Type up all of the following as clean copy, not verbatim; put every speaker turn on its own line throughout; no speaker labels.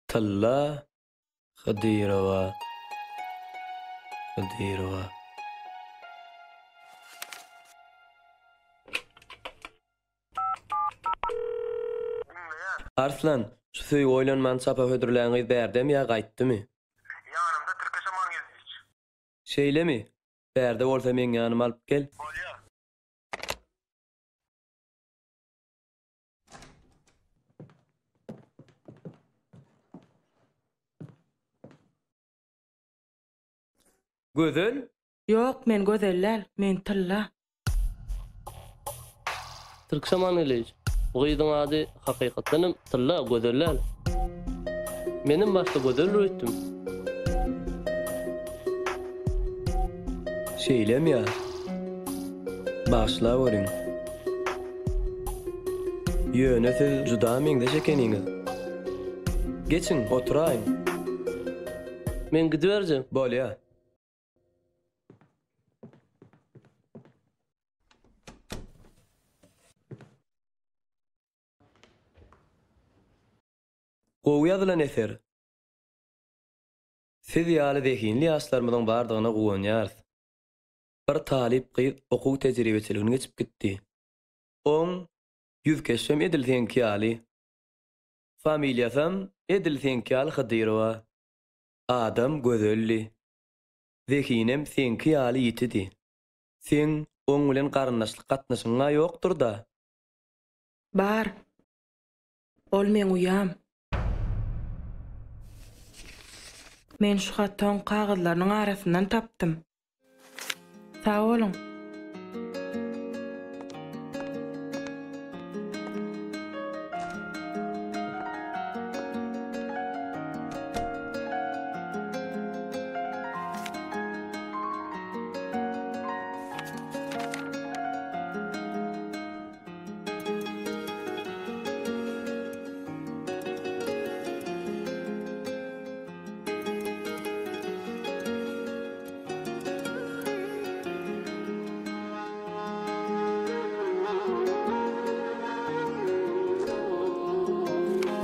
Tylla Hydyrowa Hydyrowa. Arslan, şu söýgi oýlanmany çapa hödürlän gyz bärdemi ýa gaýtdymy?
Ýanymda Tirkeş Amangeldiýewiç.
Şeýlemi? Bärde bolsa meň ýanyma alyp gel.
Bolýa.
Gözel?
Ýok, men Gözel däl, men Tylla.
Tirkiş Amangeldiýewiç, bu gyzyň ady hakykatdan hem Tylla, Gözel däl. Menem başda Gözeldir öýtdüm.
Şeýlemi ýa? Bagyşlaweriň. Ýöne siz juda meňzeş ekeniňiz. Geçiň, oturaýyň.
Men gidiberjek.
Bolýa. Gowy ýazylan eser. Siz ýaly zehinli ýaşlarymyzyň bardygyna guwanýarys. Bir talyp gyz okuw tejribeçiligini geçip gitdi. Oň ýüz keşbem edil seňki ýaly. Familiýasam edil seňki ýaly Hydyrowa. Adam gözeldi. Zehinem seňki ýaly ýitidi. Seň oň bilen garyndaşlyk gatnaşygyň-a ýokdur-da?
Bar. Ol meň uýam. Men şu haty oň kagyzlarynyň arasyndan tapdym. Sag boluň.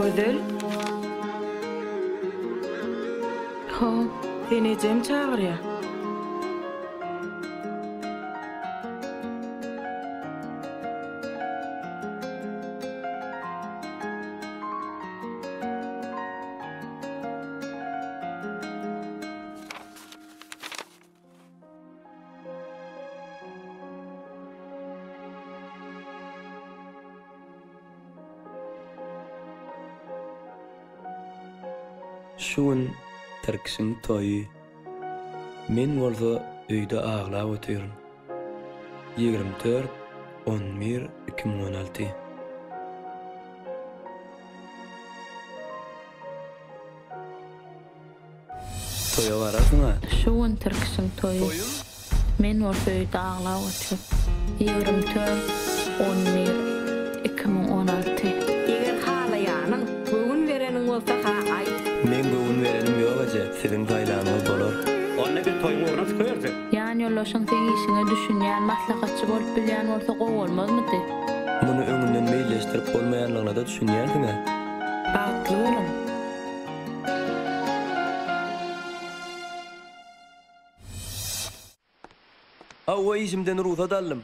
Gözel.
Ho.
Seni ejem çagyrýar.
Şu gün Tirkişiň toýy. Men bolsa öýde aglap otyryn. 24 11 2016. Toýa bararsyň-a?
Şu gün Tirkişiň toýy. Men bolsa öýde aglap otyryn. 24 11 2016.
Eger halaýanyň, göwün bereniň bolsa-ha aýt.
Meň göwün berenim ýok eje, siziň saýlanyňyz bolar.
Onda biz toýuň ugruna çykyberjek.
Ýan ýoldaşyň seň işiňe düşünýän, maslahatçy bolup bilýän bolsa gowy bolmazmydy?
Muny öňünden meýilleşdirip bolmaýanlygyna-da düşünýänsiň-ä?
Bagtly boluň!
Hawa, işimden rugsat aldym.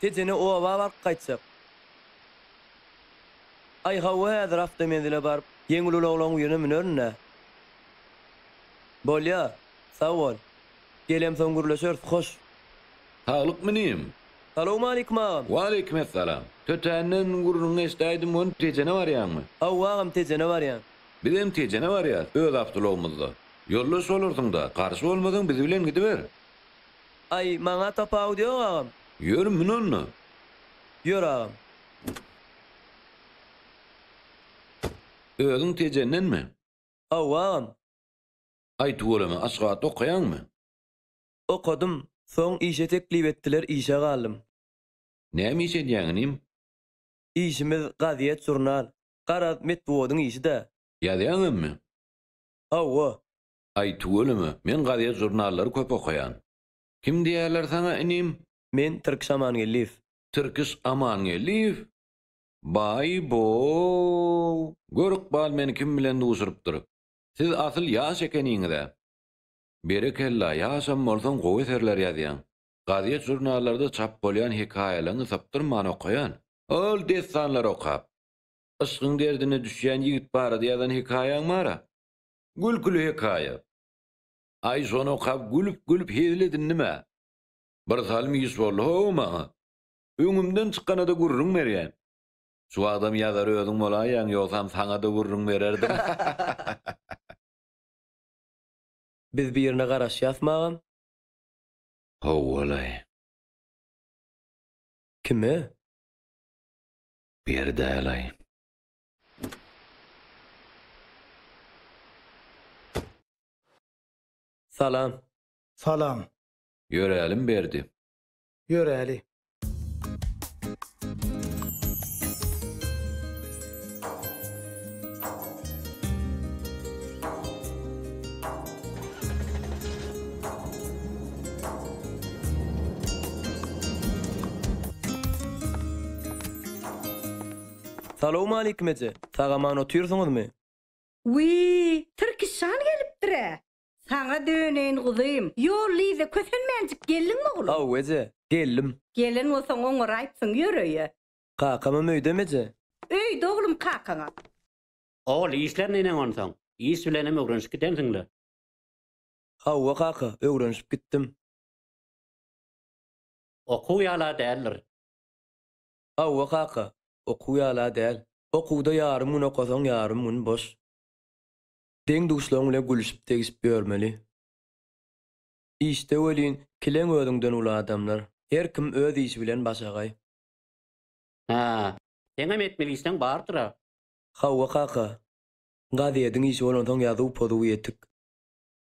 Tejene oba baryp gaýtjak. Aý, hawa, häzir awtomenzile baryp, ýeňil ulaglaryň birine münerin-dä. Bolýa, sag bol. Gelemsoň gürleşeris, hoş.
Saglykmy inim?
Salowmalikim agam.
Waleýkimessalam. Tötänden gürrüňiňi eşidäýdim göni Tejene barýaňmy?
Hawa agam Tejene barýan.
Bizem Tejene barýas, öz awtoulagymyzda. Ýoldaş bolarsyň-da, garşy bolmasaň biz bilen gidiber.
Aý, maňa tapawudy ýok agam.
Ýör, mün onda.
Ýör agam.
Özüň Tejendenmi?
Hawa agam.
Aý tüweleme, Aşgabatda okaýaňmy?
Okadym, soň işe teklip etdiler işe galdym.
Näme iş edýäň inim?
Işimiz gazýet žurnal, garaz metbugadyň işi-dä.
Ýazýaňammy?
Hawa.
Aý tüweleme, men gazýet žurnallary köp okaýan. Kim diýýärler saňa inim?
Men Tirkiş Amangeldiýew.
Tirkiş Amangeldiýew? Baý-bow! Gör ykbal meni kim bilen duşurypdyr. Siz asyl ýaş ekeniňiz-ä. Berekella, ýaşam bolsaň gowy eserler ýazýaň. Gazet-žurnallarda çap bolýan hekaýalaňy sypdyrman okaýan. Ol dessanlary okap, yşgyň derdine düşýän ýigit barada ýazan hekaýaň bar-a. Gülküli hekaýa. Aý, şony okap gülüp-gülüp hezil edindim-ä. Bir salym iş boldy how maňa. Öňümden çykana-da gürrüň berýän. Şu wagtam ýazar özüň bolaýýaň, ýogsam saňa-da gürrüň bererdim.
Biz birine garaşýasmy agam?
Howwalaý.
Kime?
Berdälaý.
Salam.
Salam.
Ýörälim Berdi.
Ýöräli.
Salowmalikim eje, sag-aman otyrsyňyzmy?
Wiý, Tirkişjan gelipdir-ä. Saňa döneýin guzym. Ýollyza kösenmänjik geldiňmi oglum?
Hawa eje, geldim.
Gelen bolsaň oňaraýypsyň, ýör öýe.
Kakamam öýdemi eje?
Öýde oglum kakaňa.
Ogul, işler neneň onsoň? Iş bilenem öwrenişip gidensiň-le.
Hawa kaka, öwrenişip gitdim.
Okuw ýala däldir.
Hawa kaka, okuw ýala däl. Okuwda ýarym gün okasaň ýarym gün boş. Deň-duşlaryň bilen gülüşip-degişip ýörmeli. Işde welin, kileň özüňden uly adamlar. Her kim öz işi bilen başagaý.
Hä, seňem etmeli işleň bardyr-a.
Hawa kaka, gazediň işi bolansoň ýazuw-pozuw ýetik.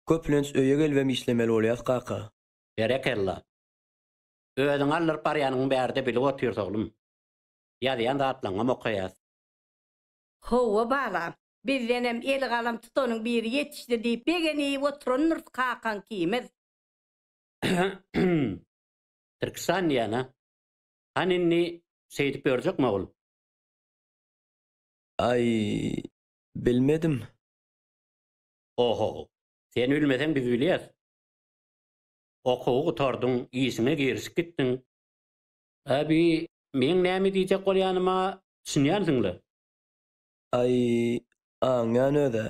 Köplenç öýe gelibem işlemeli bolýas kaka.
Berekella. Özüňi aldyryp barýanyňy bärde bilip otyrys oglum. Ýazýan zatlaňňam okaýas.
Hawa balam, Bizdenem eli galam tutanyň biri ýetişdi diýip begenip oturandyrys kakaň kimiz.
Tirkişjan diýýän-ä. Hany indi şeýdip ýörjekmi ogul?
Aý, bilmedim.
Oho, sen bilmeseň biz bilýäs. Okuwy gutardyň, işiňe girişip gitdiň. Ä bi meň näme diýjek bolýanyma düşünýänsiň-le.
Aý, aňýan öz-ä.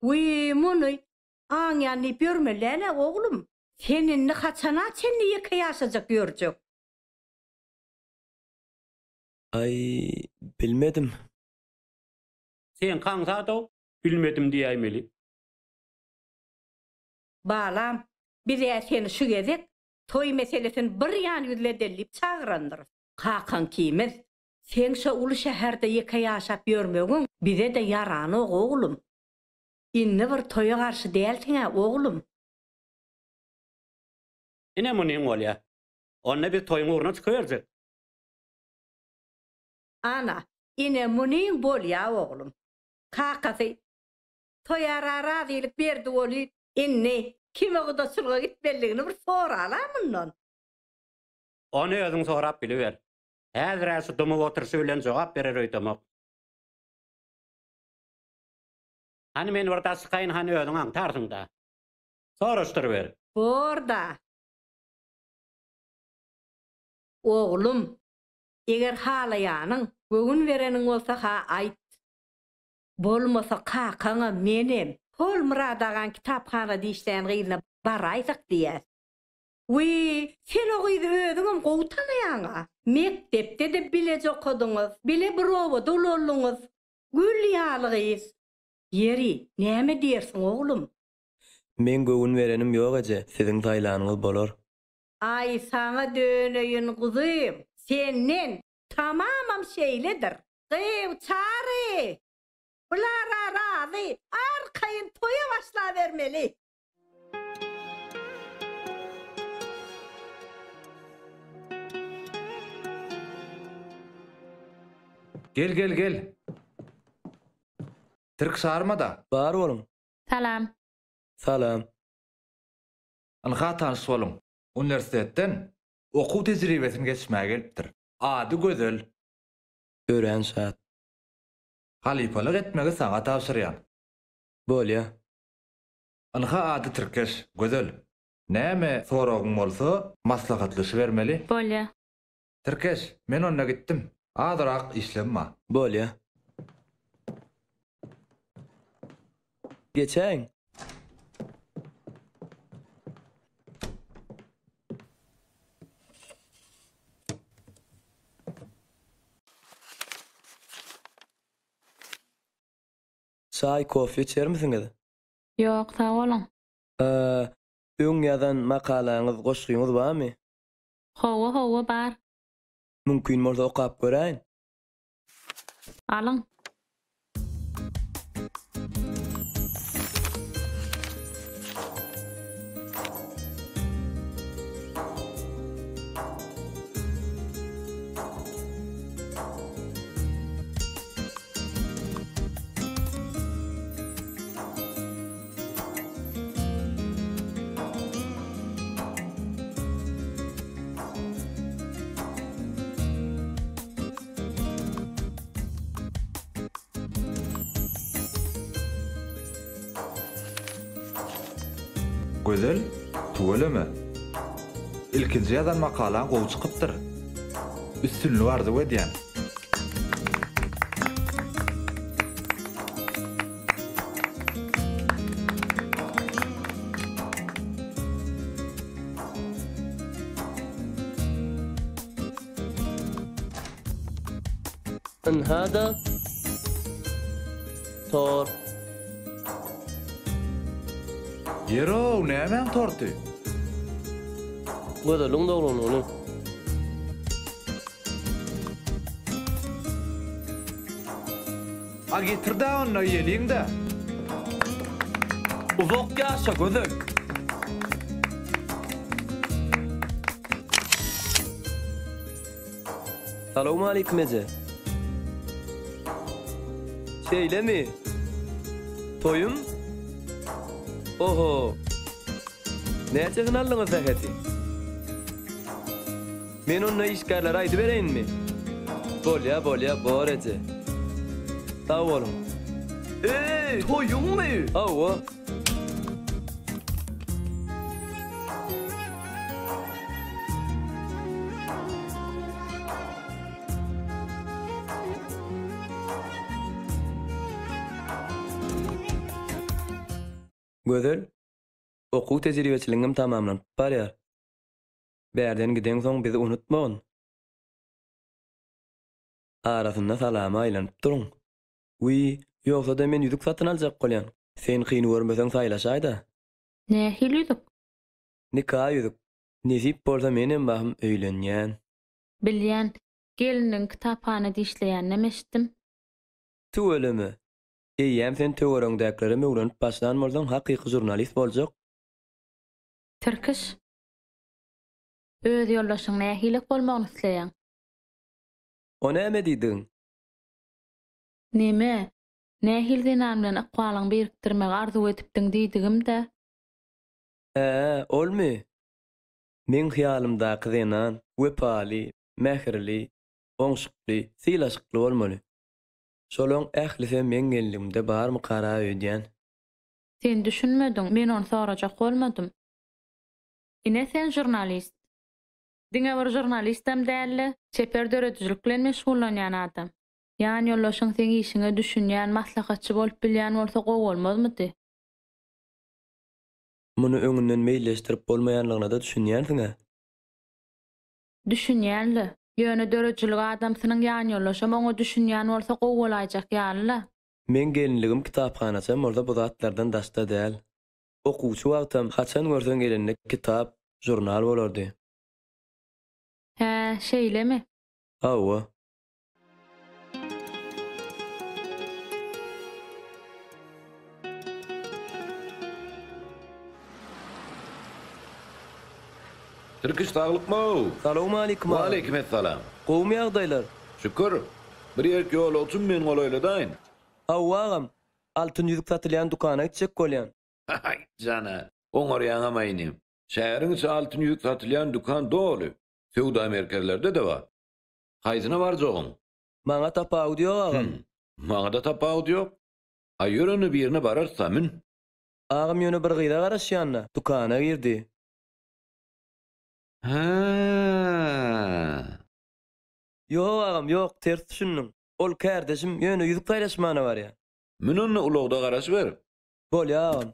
Wiý, muny aňýan diýip ýörmeli däl-ä, oglum. Sen indi haçana çenli ýeke ýaşajak ýörjek?
Aý, bilmedim.
Seňki aňsat-ow, bilmedim diýäýmeli.
Balam, biz-ä seni şu gezek toý meselesini bir ýan ýüzledeli diýip çagyrandyrys. Kakaň kimiz? Seň şo uly şäherde ýeke ýaşap ýörmegiň bize-de ýaranok, oglum. Indi bir toýa garşy dälsiň-ä, oglum?
Ine munyň bolýa. Onda biz toýuň ugruna çykyberjek.
Ana, ine munyň bolýa, oglum. Kakasy toýara razylyk berdi welin, indi kime gudaçylyga gitmelidigini bir sorala mundan.
Ony özüň sorap biliber. Häzir-ä şu dymyp oturyşy bilen jogap berer öýdemok. Hany men bir daş çykaýyn, hany özüň aňtarsyň-da. Soraşdyryber.
Bor-da. Oglum, eger halaýanyň, göwün bereniň bolsa-ha aýt. Bolmasa kakaňam, menem, hol Myrat agaň kitaphanada işleýän gyzyna baraýsak diýýäs. Wiý, sen o gyzy özüňem gowy tanaýaň-a. Mekdepde-de bileje okadyňyz, bile bir obada ulaldyňyz. Gül ýaly gyz. Ýeri, näme diýersiň, oglum?
Meň göwün berenim ýok eje, siziň saýlanyňyz bolar.
Aý, saňa döneýin, guzym. Senden tamamam şeýledir. Gyýw, Çary! Bular-a razy, arkaýyn toýa başlabermeli.
Gel gel gel. Tirk sarmada.
Bar boluň.
Salam.
Salam.
Ynha tanyş boluň. Uniwersitetden okuw tejribesini geçmäge gelipdir. Ady Gözel.
Örän şat.
Halypalyk etmegi saňa tabşyrýan.
Bolýa.
Ynha ady Tirkeş, Gözel. Näme soragyň bolsa maslahatlaşybermeli.
Bolýa.
Tirkeş, men onda gitdim. Azyrak işlem bar.
Bolýa. Geçäýiň. Çaý, kofe içermisiňiz?
Ýok, sag boluň.
Öň ýazan makalaňyz, goşgyňyz barmy?
Hawa, hawa, bar.
Mümkin bolsa okap göräýin.
Alyň.
Gözel, tüweleme. Ilkinji ýazan makalaň gowy çykypdyr. Üstünlik arzuw edýän.
Ynha-da tort.
Ýer-ow, nämäň torty?
Gözeliň doglan güni.
A getir-dä onda iýeliň-dä.
Uzak ýaşa Gözel! Salowmaleýkim eje. Şeýlemi? Toýum? Oho. Näçesini aldyňyz sähedi? Men onda işgärlere aýdybereýinmi? Bolýa, bolýa, bor eje. Sag boluň. Eý, toýuňmy? Hawa. Gözel, okuw tejribeçiligiňem tamamlanyp barýar. Bärden gideňsoň bizi unutmagyn. Arasynda salama aýlanyp duruň. Wiý, ýogsa-da men ýüzük satyn aljak bolýan. Sen kyn görmeseň saýlaşaý-da.
Nähili ýüzük?
Nika ýüzük. Nesip bolsa menem bahym öýlenýän.
Bilýän. Gelniň kitaphanada işleýäninem eşitdim.
Tüweleme! Eýýäm sen töweregiňdäkilerem öwrenip başlan bolsaň hakyky žurnalist boljak.
Tirkiş. Öz ýoldaşyň nähilek bolmagyny isleýäň?
O näme diýdigiň?
Neme, nähili zenan bilen ykbalyňy birikdirmegi arzuw edipdiň diýdigim-dä.
Hä, olmy? Meň hyýalymdaky zenan wepaly, mähirli, oňşukly, sylaşykly bolmaly. Şolaň ählisem meň gelnligimde barmykara öýdýän.
Sen düşünmediň, men ony sorajak bolmadym. Ine sen žurnalist. Diňe bir žurnalistem däl-de, çeper döredijilik bilen meşgullanýan adam. Ýanýoldaşyň seň işiňe düşünýän, maslahatçy bolup bilýän bolsa gowy bolmazmydy?
Muny öňünden meýilleşdirip bolmaýanlygyna-da düşünýänsiň-ä?
Düşünýän-le. Ýöne döredijilik adamsynyň ýanýoldaşam oňa düşünýän bolsa gowy bolaýjak ýaly-la.
Meň gelinligim kitaphanaçam bolsa bu zatlardan daşda däl. Okuwçy wagtam haçan görseň elinde kitap, žurnal bolardy.
Hä, şeýlemi?
Hawa.
Tirkiş saglykmy-ow?
Salowmalikim aga.
Waleýkimessalam.
Gowumy ýagdaýlar?
Şükür. Bir ýerik ýolagçym men golaýladaýyn.
Hawa agam. Altyn ýüzük satylýan dükana gitjek bolýan.
Haý, jana, oňarýaňam-a inim. Şäheriň içi altyn ýüzük satylýan dükan doly. Söwda merkezlerde-de bar. Haýsyna barjagyň?
Maňa tapawudy ýok agam.
Hüm. Maňa-da tapawudy ýok. A ýör onda birine bararys-da, mün.
Agam ýöne bir gyza garaşýan-da, dükana girdi.
Hä.
Ýok agam, ýok, ters düşündiň. Ol kärdeşim, ýöne ýüzük saýlaşmana barýar.
Mün onda ulagda garaşyber.
Bolýa agam.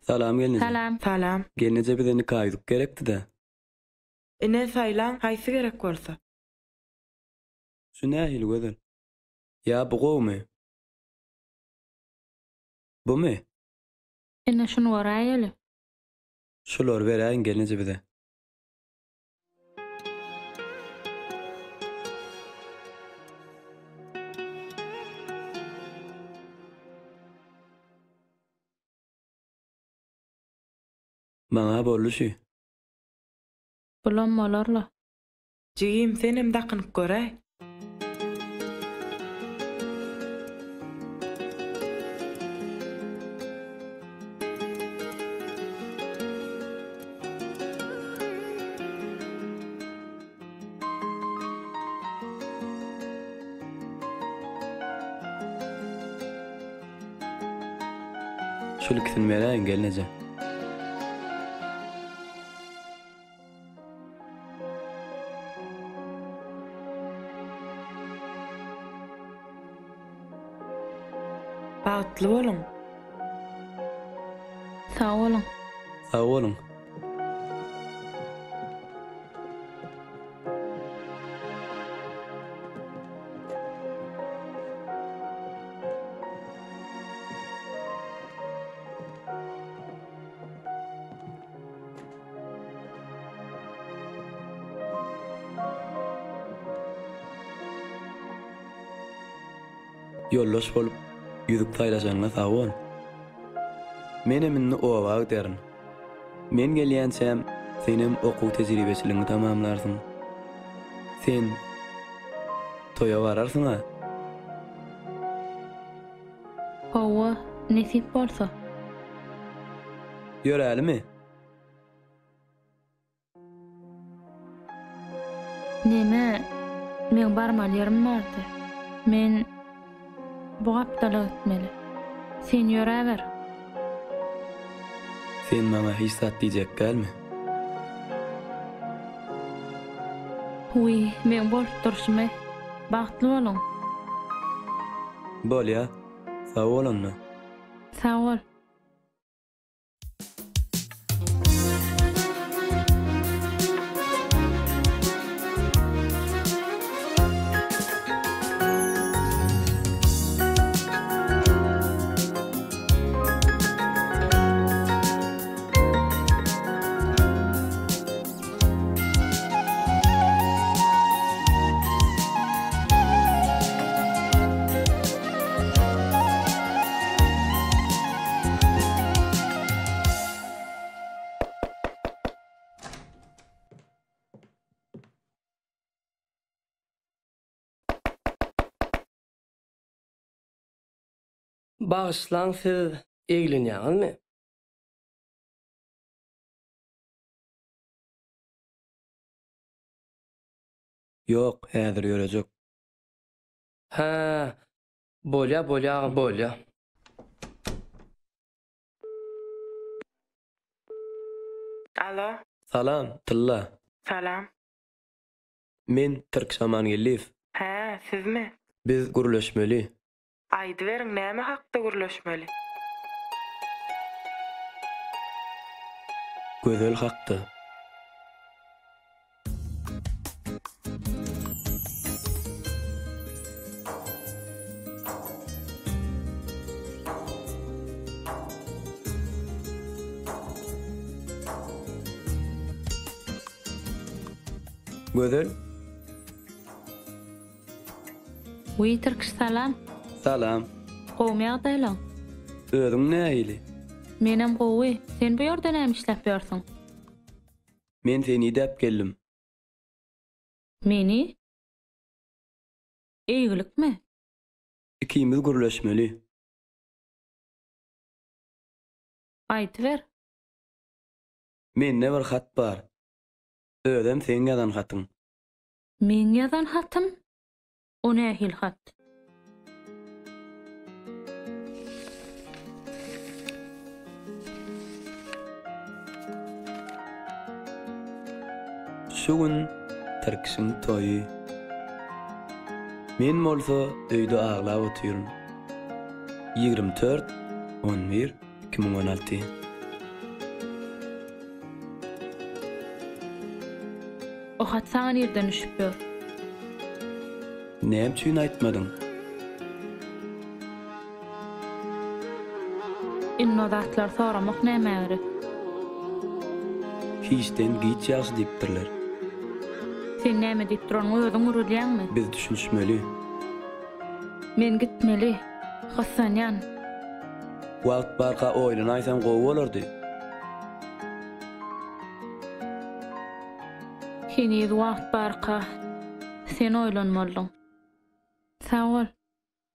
Salam gelneje.
Salam.
Salam.
Gelneje bize nika ýüzük gerekdi-dä.
Ine saýlaň haýsy gerek bolsa.
Şu nähili gözel. Ýa bu gowumy? Bumy?
Ine şuny göräýeli.
Şulary beräýiň gelneje bize. Maňa boldy şü.
Bulam bolarla.
Jigim senem dakynyp göräý.
Şul ikisini beräýiň gelneje.
Bagtly boluň.
Sag boluň.
Sag boluň. Ýoldaş bolup, ýüzük saýlaşanyňa sag bol. Menem indi oba giderin. Men gelýänçäm, senem okuw tejribeçiligiňi tamamlarsyň. Sen toýa bararsyň-a?
Hawa, nesip bolsa.
Ýörälimi?
Neme, meň barmaly ýerim bardy. Men bu gapdala gitmeli. Sen ýöräber.
Sen maňa hiç zat diýjek dälmi?
Wiý, meň bolup durşumy. Bagtly boluň.
Bolýa. Sag bol onda.
Sag bol.
Bagyşlaň siz eglenýäňizmi?
Ýok, häzir ýörejek.
Hä, bolýa, bolýa agam, bolýa.
Alo.
Salam, Tylla.
Salam.
Men Tirkiş Amangeldiýew.
Hä, sizmi?
Biz gürleşmeli.
Aýdyberiň, näme hakda gürleşmeli?
Gözel hakda. Gözel.
Wiý Tirkiş salam.
Salam.
Gowmy ýagdaýlaň?
Özüň nähili?
Menem gowy. Sen bu ýerde näme işläp ýörsüň?
Men seni idäp geldim.
Meni? Eýgilikmi?
Ikimiz gürleşmeli.
Aýdyber.
Mende bir hat bar. Özem seň ýazan hatyň.
Meň ýazan hatym? O nähili hat?
Şu gün Tirkişiň toýy. Men bolsa öýde aglap otyryn. 24 11 2016.
O hat saňa nirden düşüp ýör?
Näme üçin aýtmadyň?
Indi o zatlary soramak nämä gerek?
Hiçden giç ýagşy diýipdirler.
Sen näme diýip duranyňy özüň gürrülýäňmi?
Biz düşünişmeli.
Men gitmeli. Gyssanýan.
Wagt barka oýlanaýsaň gowy bolardy.
Heniz wagt barka sen oýlanmalydyň. Sag bol.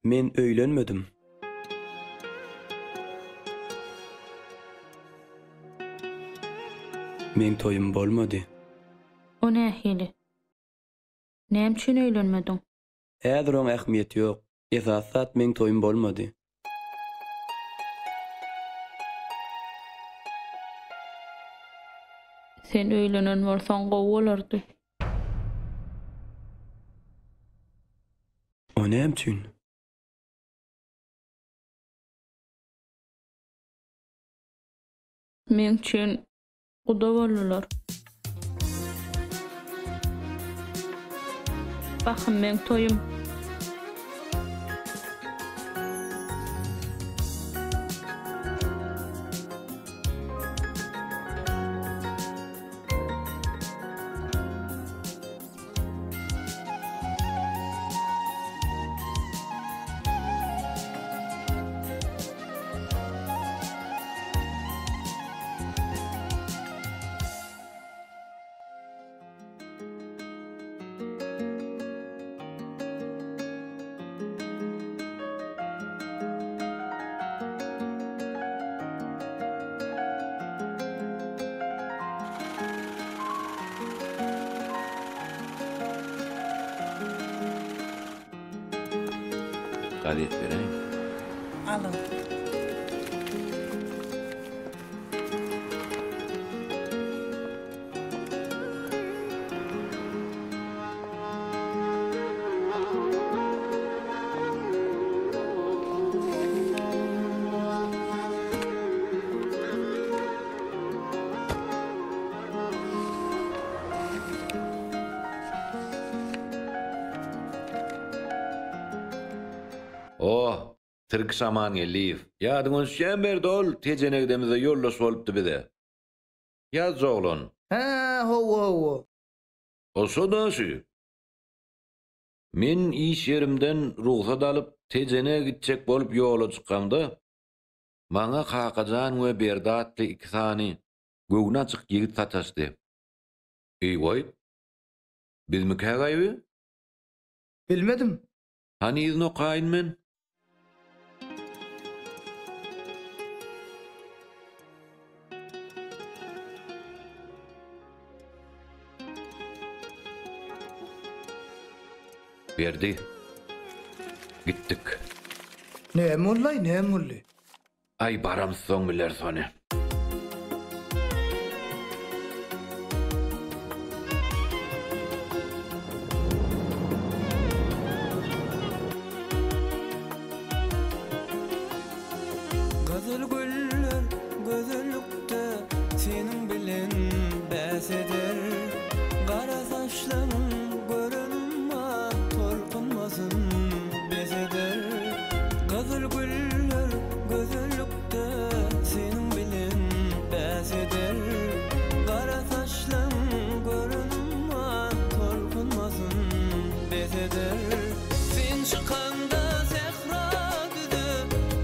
Men öýlenmedim. Meň toýum bolmady.
O nähili? Näme üçin öýlenmediň?
Häzir oň ähmiýeti ýok. Esasy zat meň toýum bolmady.
Sen öýlenen bolsaň gowy bolardy.
O näme üçin?
Meň üçin Guda boldular. Bahym meň toýum.
Gazet beräýiň.
Alyň.
Oh, Tirkiş Amangeldiýew. Ýadyňa düşýämi Berdi ol Tejene gidemizde ýoldaş bolupdy bize. Ýazjy oglan.
Hä, hawa, hawa.
O şo-da şu. Men iş ýerimden rugsat alyp Tejene gitjek bolup ýola çykamda, maňa Kakajan we Berdi atly iki sany göwni açyk ýigit sataşdy. Eý goý. Bizmikä gaýby?
Bilmedim.
Hany yzyny okaýyn men. Berdi. Gitdik.
Näme boldy-aý, näme boldy?
Aý baramyzsoň bileris ony.
Gyzyl güller gözellikde seniň bilen bäs eder. Gara saçlaryň görenim bar tolkunmasyn bes eder. Gyzyl güller gözellikde seniň bilen bäs eder. Gara saçlaryň görenim bar tolkunmasyn bes eder. Sen çykanda sähra düze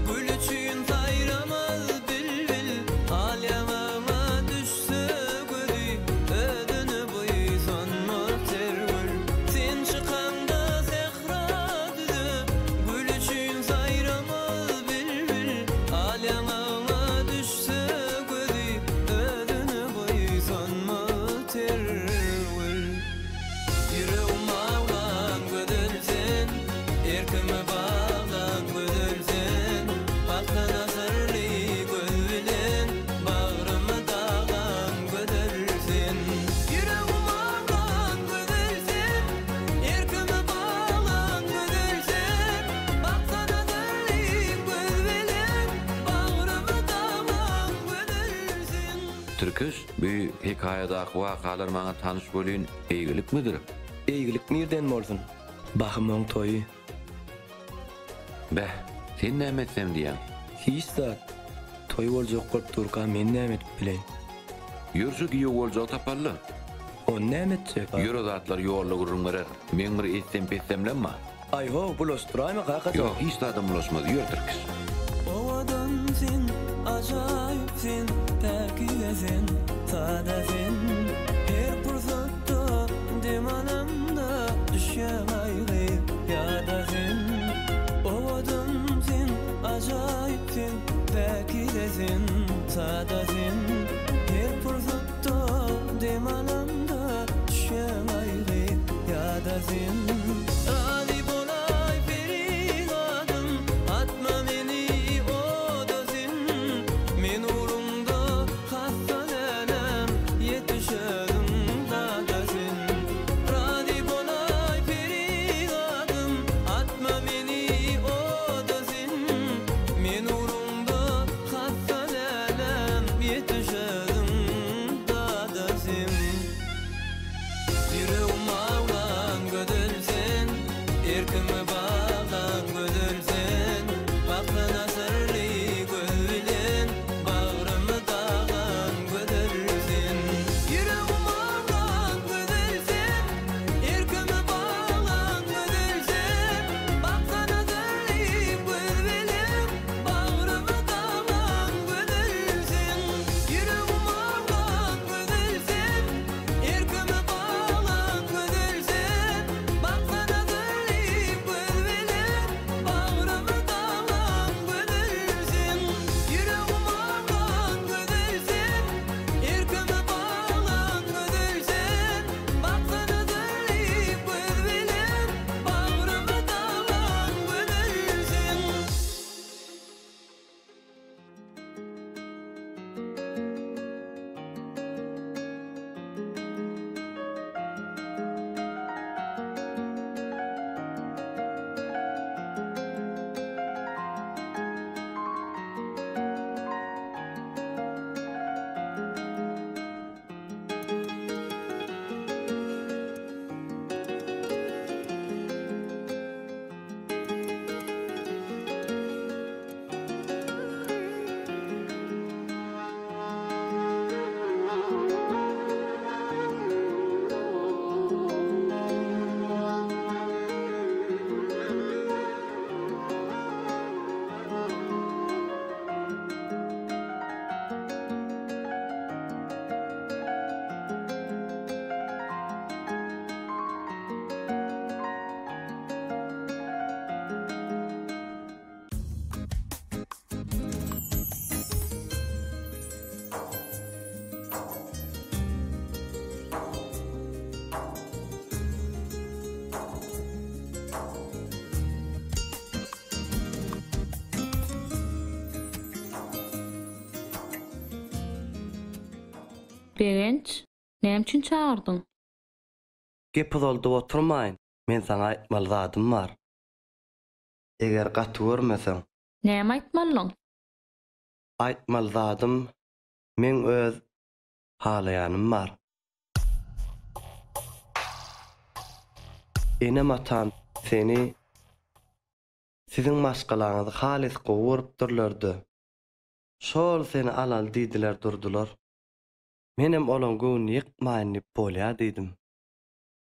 gül üçin saýramaz bilbil. Al ýaňagyňa düşse gözi öz.
Tirkeş, bu hekaýadaky wakalar maňa tanyş welin, eýgilikmidir?
Eýgilik nirden bolsun? Bahym oň toýy.
Beh, sen näme etsem diýýäň?
Hiç zat. Toý boljak bolup durka men näme edip bileýin?
Ýör şu giýew boljagy tapaly-la.
Ony näme etjek?
Ýör o zatlary ýolda gürrüň bererin. Meň bir etsem-petsemlem bar.
Aý-how, bulaşdyraýma kakajan.
Ýok, hiç zadam bulaşmaz, ýör Tirkiş.
Owadan sen, ajaýyp sen, päkize sen, sada sen. Her pursatda dem alamda düşýäň aýgy ýada sen. Owadan sen, ajaýyp sen, päkize sen, sada sen. Her pursatda dem alamda düşýäň aýgy ýada sen. Razy bolaý perigadym, atma meni oda sen. Men ugruňda hassa dälem, ýetiş özüň dada sen. Razy bolaý perigadym, atma meni oda sen. Men ugruňda hassa dälem, ýetiş özüň dada sen. Ýüregim awlan gözel sen, Erkimi baglan gözel sen, Baksana syrly göz bilen, Bagrymy daglan gözel sen. Ýüregim awlan gözel sen, Erkimi baglan gözel sen, Baksana syrly göz bilen, Bagrymy daglan gözel sen. Ýüregim awlan gözel sen, Erkimi baglan gözel sen, Baksana syrly göz bilen, Bagrymy daglan gözel sen. Ýüregim awlan gözel sen, Erkimi baglan gözel sen, Baksana syrly göz bilen, Bagrymy daglan gözel sen.
Begenç, näme üçin çagyrdyň?
Gep uzaldyp oturmaýyn, men saňa aýtmaly zadym bar. Eger gaty görmeseň.
Näme aýtmalyň?
Aýtmaly zadym, meň öz halaýanym bar. Enem-atam seni, siziň maşgalaňyzy halys gowy görüpdirler-de, şol seni alaly diýdiler durdular. Menem olaň göwnüni ýykmaýyn diýip bolýa diýdim.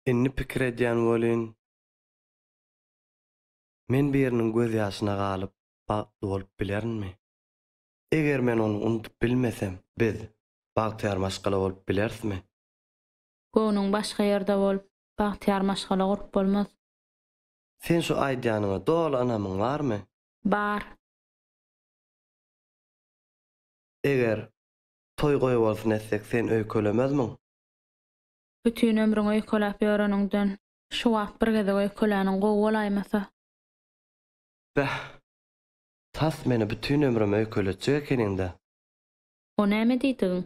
Indi pikir edýän welin, Men biriniň gözýaşyna galyp, bagtly bolup bilerinmi? Eger men ony unudyp bilmesem, biz bagtyýar maşgala bolup bilerismi?
Göwnüň başga ýerde bolup, bagtyýar maşgala gurup bolmaz.
Sen şu aýdýanyňa doly ynamyň barmy?
Bar.
Eger toý goýbolsun etsek sen öýkelemezmiň?
Bütin ömrüň öýkeläp ýöreniňden, Şu wagt bir gezek öýkeläniň gowy bolaýmasa.
Beh! Tas meni bütin ömrüm öýkeletjek ekeniň-dä.
O näme diýdigiň?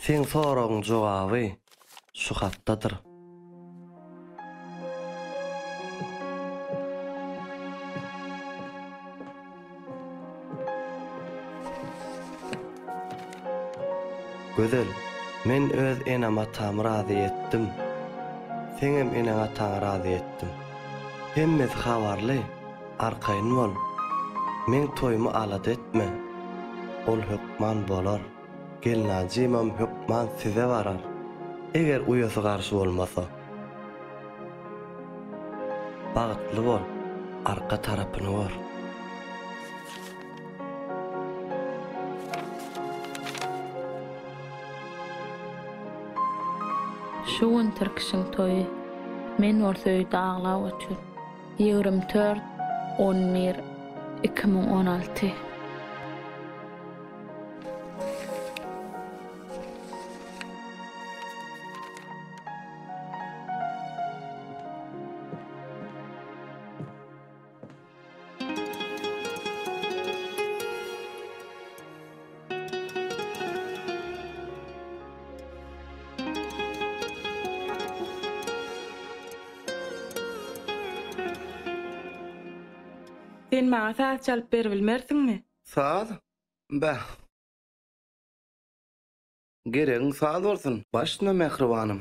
Seň soragyň jogaby şu hatdadyr. Gözel, men öz enem-atamy razy etdim. Seňem eneň-ataňy razy etdim. Hemmesi habarly, arkaýyn bol. Meň toýumy alada etme. Ol hökman bolar. Gelnajymam hökman size barar. Eger uýasy garşy bolmasa. Bagtly bol, arka tarapyny gör.
Şu gün Tirkişiň toýy. Men bolsa öýde aglap otyryn. 24, 11, 2016.
Sen maňa saz çalyp beribilmersiňmi?
Saz? Bäh. Geregiň saz bolsun, başyna mähribanym.